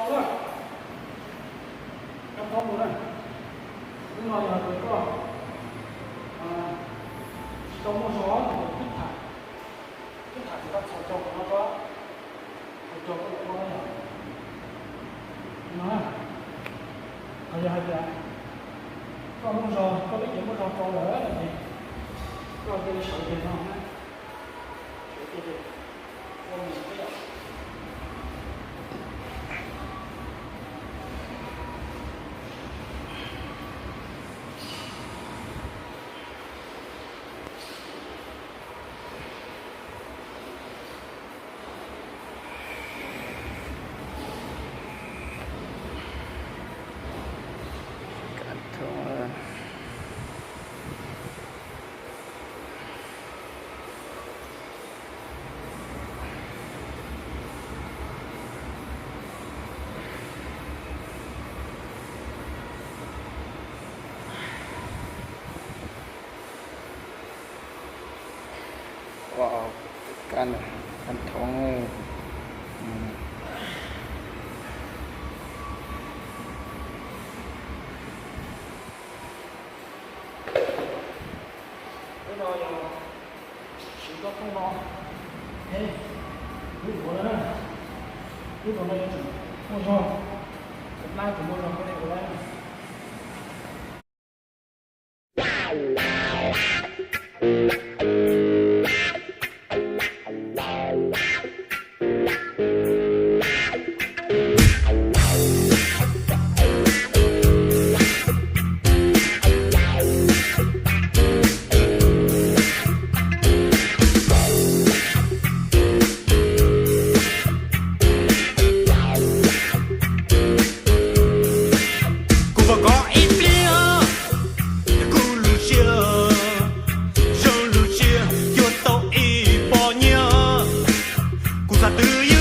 Kab taub mus na, hnub no yog hais tias koj tsis tau muaj zog ces twb tham, twb tham ces koj txhos caug qhov no rau, txhos caug koj yuav ua no yog, no, ho yog hais tias koj muaj zog, koj peb ces muaj zog rau lawm no ces koj cia li sawv kiag no na, sawv kiag ces ua mus xwb yom. Kab, kab thoov. Lub no yog siv koj thooj no, wb ua na, wb ua no yuav tsum muaj zog, tus nab tsum muaj zog koj thiaj ua lawm. Kuv vam khom ib pliag, kuv lub siab, zoo lub siab cuag tau ib pob nyiaj. Kuv xav twv